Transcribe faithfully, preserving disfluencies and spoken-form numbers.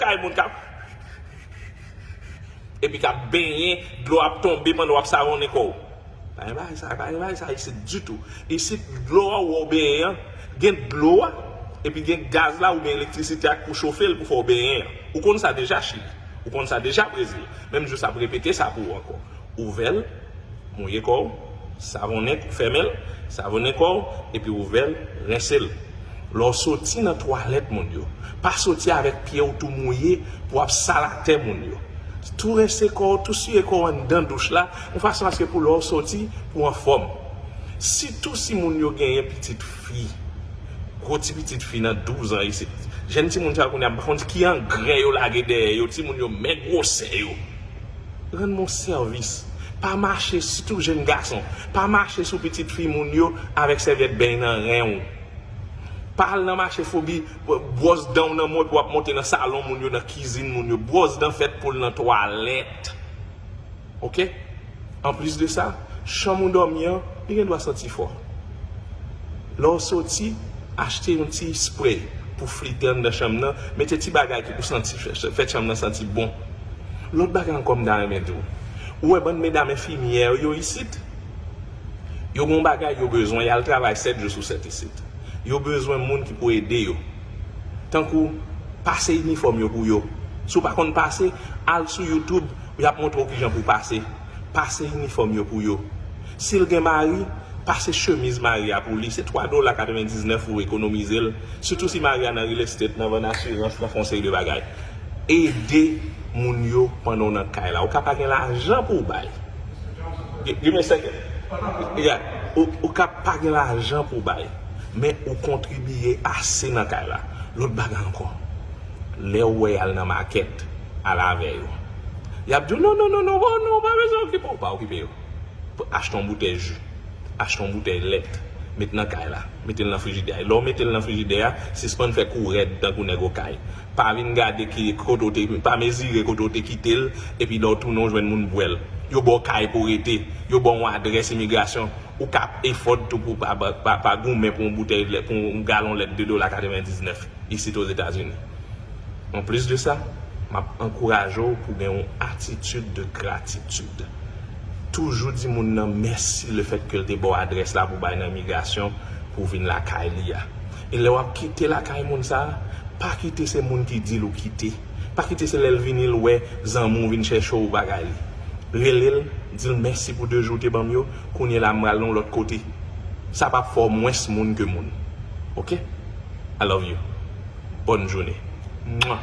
kay moun k ap epi k ap benyen, dlo ap tonbe pandan w ap savonnen kò w. Pa gen bagay sa, pa gen bagay sa isit ditou. Isit, dlo a ou wè w benyen an, gen dlo a, epi gen gaz la oubyen elektrisite a k pou chofe l pou fè w benyen an. Ou konn sa deja, Chili. Ou konn sa deja, Brezil. Menm jis ap repete sa pou ou ankò. Ouvè l, mouye kò w, savonnen, fèmen l, savonnen kò w, epi ouvè l, rense l. Lè w soti nan twalèt moun yo, pa soti avèk pye w tou mouye pou w ap sal atè moun yo. Tou rense kò w, tou siye kò w anndan douch la, yon fason aske pou lè w soti, pou w anfòm. Sitou si moun yo genyen pitit fi, gwo ti pitit fi nan douz an isit. Jèn timoun sa yo kounye a, m pa konn ki angrè yo lage dèyè yo, timoun yo men gwosè yo. Rann mwen yon sèvis. Pa mache, sitou jèn gason, pa mache sou pitit fi moun yo avèk sèvyèt beny nan ren w. Pa al nan mache fobi, bwòs dan w nan mwen pou w ap monte nan salon moun yo, nan kizin moun yo. Bwòs dan fèt pou l nan twalèt. Oke? Anplis de sa, chanm ou dòmi an, li gen dwa santi fò. Lè w soti, achte yon ti spray pou flite anndan chanm nan, mete ti bagay ki pou santi, fè, fè chanm nan santi bon. Lòt bagay ankò m ta renmen di w, ou wè bann medam enfimyè yo isit, yo gen yon bagay yo bezwen, y al travay sèt jou sou sèt isit. Yo bezwen moun ki pou ede yo. Tankou, pase inifòm yo pou yo. Si w pa konn pase, al sou YouTube, y ap montre w kijan pou w pase. Pase inifòm yo pou yo. Si l gen mari, pase chemiz mari a pou li. Se twa dola katrevendiznèf ou ekonomize l. Sitou si mari a nan real estate, nan vann asirans, nan fè yon seri de bagay. Ede moun yo pandan w nan kay la. Ou ka pa gen lajan pou w bay. Gi-, give me a second. Yeah. Ou, ou ka pa gen lajan pou w bay. Men ou kontribye ase nan kay la. Lòt bagay ankò. Lè w wè y al nan makèt, al avè yo. Y ap di w, "Non, non, non, non, non, non, pa bezwen okipe w." Pa okipe yo. Achte yon boutèy ji. Achte yon boutèy lèt. Met nan kay la. Mete l nan frijidè a. Lè w mete l nan frijidè a, sispann fè kou rèd tankou nèg okay. Pa vin gade ki kote w te, pa mezire kote w te kite l, epi lè w tounen w jwenn moun bwè l. Yo ba w kay pou w rete. Yo ba w yon adrès imigrasyon. Ou ka ap efòd tou pou pa, pa, pa, pa goumen pou yon boutèy lèt, pou yon galon lèt de dola katrevendiznèf isit Ozetazini. Anplis de sa, m ap ankouraje w pou w gen yon atitid de gratitid. Toujou di moun nan mèsi lefètke l te ba w adrès la pou w bay nan imigrasyon pou w vin lakay li a. E lè w ap kite lakay moun sa a, pa kite se moun ki di l ou kite. Pa kite se lè l vini l wè zanmi w vin chèche w bagay li. Rele l, di l mèsi pou de jou w te ban m yo, kounye la m pral yon lòt kote. Sa p ap fè w mwens moun ke moun. Oke? I love you. Bòn jounen. Mwa.